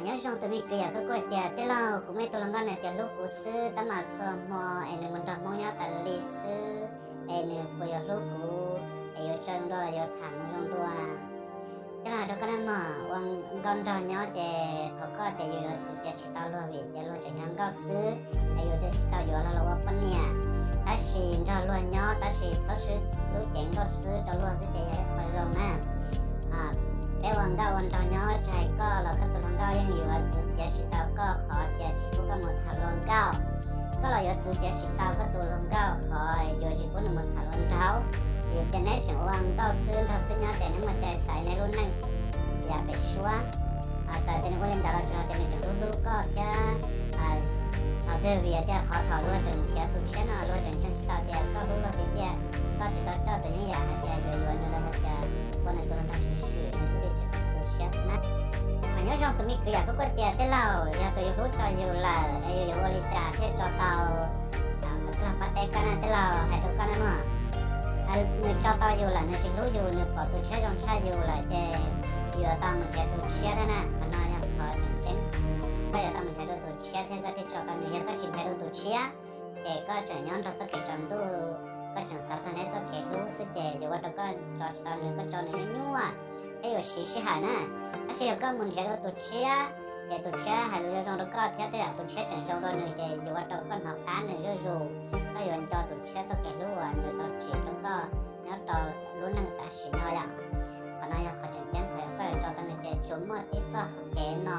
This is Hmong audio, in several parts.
Nyob zoo tus me kwv, yam koj kuj hais tias tij laug, kuv muaj ib tug hluas nkauj nws tias hlub kuv xwb, tab mas txhua hmo es nws mus nrog Hmoob nyob tas li xwb, es nws puas yuav hlub kuv, es yuav tso zoo dua, yuav tham mus zoo dua. Tij laug hais rau koj na mog, ua nkauj nraug nyob ces thaum koj tias yus yuav txwv txiav tsis tau luag vim tias luag tseem yog nkauj xwb, es yus tias tsis tau yuav los los ua poj niam, tab sis nrog luag nyob tab sis txhob swb lub cev nkauj xwb rau luag xwb ces yog ib qho zoo na. Peb ua nkauj ua nraug nyob tsis hais koj los koj tus hluas nkauj yeej yuav txwv txiav tsis tau koj qhov tias tsis pub koj mus tham hluas nkauj. Koj los yuav txwv txiav tsis tau koj tus hluas nkauj qhov yuav tsis pub nws mus tham hluas nraug. Vim tias neb tseem ua nkauj xwb nraug xwb nyob ces neb muaj cai xaiv neb lub neej yav pem suab. Txawm tias nws ua li ntawd los tsuas tias nws tseem hlub hlub koj thiab. Thaum twg vim tias qhov thaum luag tseem nrhiav tus tshiab no luag tseem ntseeg tsis tau tias koj hlub luag tiag tiag, koj tsis tau coj tus yeeb yam hais tias yuav yuav nws los hais tias ua nws tus hluas nraug swm swm nws thiaj li tseem hlub tus tshiab xwb na. Mas nyob zoo tus me kwv, yam koj kuj tias tij laug, yog tus yus hlub tso yus lawm es yus yuav ua li cas thiaj tso tau? Tij laug pab teb koj na, tij laug hais rau koj na mog, nws tso tau yus lawm nws tsis hlub yus, nws pom tus tshiab zoo tshaj yus lawm ces yus yuav tau mus nrhiav tus tshiab thiab na. Qhov no yog qhov tseem ceeb. Koj yuav tau mus nrhiav dua tus tshiab thiab koj thiaj tso tau nws. Yog koj tsis nrhiav dua tus tshiab ces koj tseem nyob nrog txoj kev tsaus ntuj, koj tseem xav txog neb txoj kev hlub xwb ces yuav ua rau koj tso tsis tau nws, koj tso nws nyuaj nyuaj thiab yuav siv sij hawm na. Tab sis yog koj mus nrhiav dua tus tshiab ces tus tshiab hais lus zoo zoo rau koj thiab tej zaum tus tshiab tseem zoo dua nws ces yuav ua rau koj hnov qab nws zuj zus. Koj yuav nco tus tshiab txoj kev hlub uas nws tau tsim rau koj nyob rau lub neej tam sim no yom. Qhov no yog qhov tseem ceeb, qhov koj yuav tso tau nws ces tsuas muaj tib txoj hauv kev no,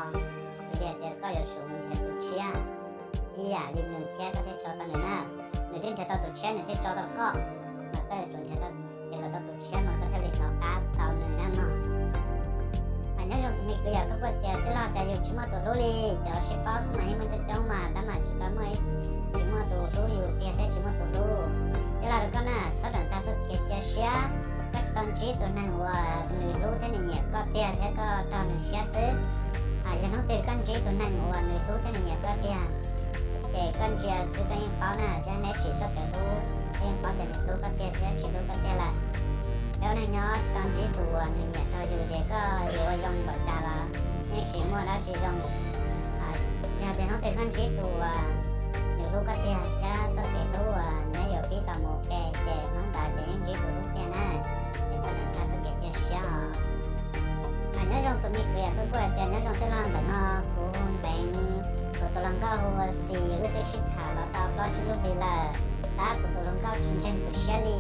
xws li hais tias koj yuav tsum mus nrhiav tus tshiab ib yam li nws thiab koj thiaj tso tau nws na. Nws thiaj nrhiav tau tus tshiab nws thiaj tso tau koj, mas koj yuav tsum nrhiav tau, nrhiav kom tau tus tshiab mas koj thiaj li hnov qab tau nws na mog. Mas nyob zoo tus me kwv, yam koj kuj tias tij laug, cas yus tsis muaj tus hlub li? Cov sib paub xwb mas yeej muaj coob coob mas tab mas tsis tau muaj, tsis muaj tus hlub yus tiag thiab tsis muaj tus hlub. Tij laug rau koj na, txhob tseem tag txoj kev cia siab. Koj tsis tau ntsib tus neeg uas nws hlub thiab nws nyiam koj tiag thiab koj raug nws siab xwb. Yog hnub twg koj ntsib tus neeg uas nws hlub thiab nws nyiam koj tiag, ces koj ntsia xwb koj yeej paub na, thiab neb sim txoj kev hlub koj yeej paub tias nws hlub koj tiag thiab tsis hlub koj tiag lawm. Peb ua neeg nyob tsis tau ntsib tus uas nws nyiam raug yus ces koj yuav ua zoo npaum cas los yeej tsis muaj dab tsi zoo. Yog tias hnub twg koj ntsib tus uas nws hlub koj tiag thiab txoj kev hlub uas neb yuav pib tau mus ua ke ces hnub ntawd ces yeej ntsib tus hlub tiag na. Es txhob tseem tag txoj kev cia siab os. Nyob zoo tus me kwv, yam koj kuj hais tias nyob zoo tij laug, ntawm no kuv hu Npeev, kuv tus hluas nkauj hu ua Xis, wb twb sib tham los tau plaub tsib lub hlis lawm, tab kuv tus hluas nkauj tsis ntseeg kuv siab li.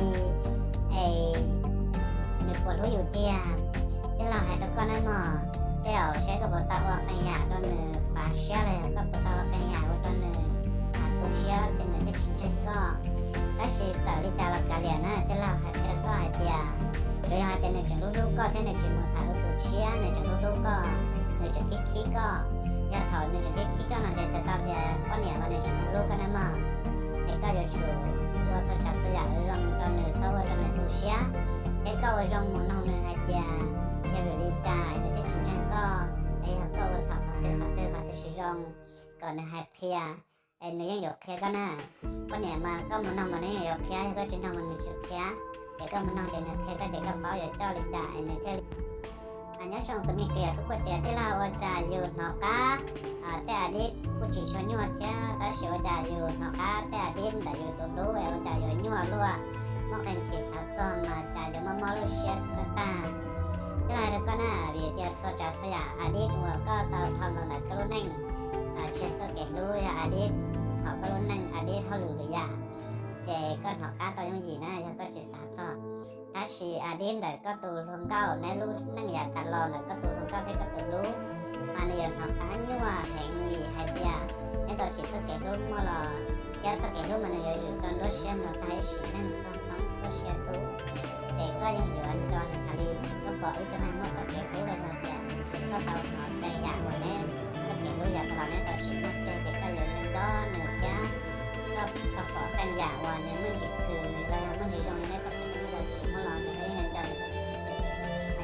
Es nws puas hlub yus tiag? Tij laug hais rau koj na mog, tej zaum seb koj puas tau ua qee yam rau nws fav siab los yog koj puas tau ua qee yam ua rau nws tu siab ces nws thiaj tsis ntseeg koj. Tab sis txawm li cas los kav liam na, tij laug hais qhia rau koj hais tias tsuas yog hais tias nws tseem hlub hlub koj thiab nws tsis mus tham dua tus tshiab, nws tseem hlub hlub koj, nws tseem khib khib koj. Yog thaum nws tseem khib khib koj no ces txhais tau tias poj niam uas nws tseem hlub koj na mog. Es koj yuav tsum ua txhua tsav txhua yam zoo rau nws, txhob ua rau nws tu siab. Thiab koj ua zoo mus noog nws hais tias yog vim li cas nws thiaj tsis ntseeg koj, es yog koj ua txhaum qhov twg qhov twg qhov twg tsis zoo, kom nws hais qhia, es nws yeej yuav qhia koj na. Poj niam mas koj mus noog mas nws yeej yuav qhia, yog koj tsis noog mas nws tsis qhia. Ces koj mus noog ces nws qhia koj ces koj paub yuav coj li cas es nws thiaj li. Nyob zoo tus me kwv, yam koj kuj tias tij laug, ua cas yus hnov qab tej a dib kuj tsis tshua nyuaj thiab, tab sis ua cas yus hnov qab tej a dib ntawm yus tus hlub es ua cas yuav nyuaj luaj, muaj qee chim xav txog mas cas yuav mob mob lub siab tag tag. Tij laug hais rau koj na, vim tias txhua tsav txhua yam a dib uas koj tau dhau los ntawm koj lub neej, tsis yog txoj kev hlub, yog a dib hauv koj lub neej, a dib hauj lwm lwm yam, ces koj hnov qab tau yooj yim na yog koj tsis xav txog. Tab sis a dib ntawm koj tus hluas nkauj, neb lub neej yav tas los ntawm koj tus hluas nkauj thiab koj tus hlub, mas nws yuav hnov qab nyuaj heev vim hais tias neb tau tsim txoj kev hlub muaj los, thiab txoj kev hlub mas nws yuav zwm rau nruab siab mus tag ib sim neej txog hnub txoj sia tu. Ces koj yeej yuav nco nws hais li, koj pom ib tug neeg muaj txoj kev hlub los yog tias koj tau hnov qee yam uas neb txoj kev hlub yav tas los neb tau tsim muaj tseg ces koj yuav nco nco nws thiab. Koj tau pom qee yam uas nws muaj ntsis khwm los yog muaj ntsis zoo li neb txoj kev hlub tau tsim muaj los ces koj yeej nco nws.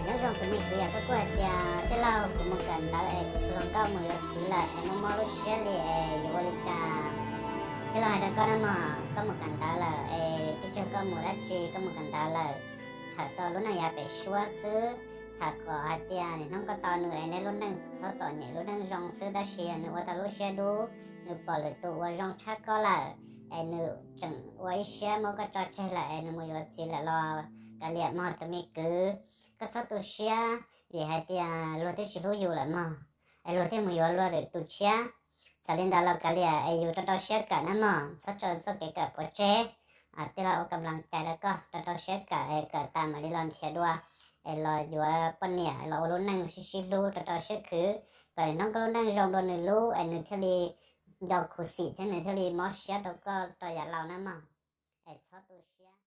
Nyob zoo tus me kwv, yam koj kuj hais tias tij laug, kuv mus kawm ntawv es kuv tus hluas nkauj mus yuav txiv lawm es mob mob lub siab li es yuav ua li cas? Tij laug hais rau koj na mog, koj mus kawm ntawv lawm es twb tsis yog koj mus dab tsi, koj mus kawm ntawv lawm, txhawm rau lub neej yav pem suab xwb. Tham kom hais tias nim hnub koj tau nws es neb lub neej txhob txom nyem, lub neej zoo xwb, tab sis yog nws ua tau lub siab dub, nws pom lwm tus ua zoo tshaj koj lawm, es nws tseem ua ib siab muab koj tso tseg lawm es nws mus yuav txiv lawm los kav liam mog tus me kwv. Koj txhob tu siab vim hais tias luag twb tsis hlub yus lawm mog, es luag thiaj mus yuav luag lwm tus tshiab. Txawm li ntawd los kav liam es yus rau rau siab kawm nawb mog, txhob tso txoj kev kawm pov tseg. Tij laug ua ka nplas cai rau koj, rau rau siab kawm es kawm tas mam li los nrhiav dua, es los yuav poj niam los ua lub neej sib sib hlub rau rau siab khwv, kom nim hnub koj lub neej zoo dua nws lub es nws thiaj li nco khuv xim thiab nws thiaj li mob siab rau koj rau yav laus nawb mog. Es txhob tu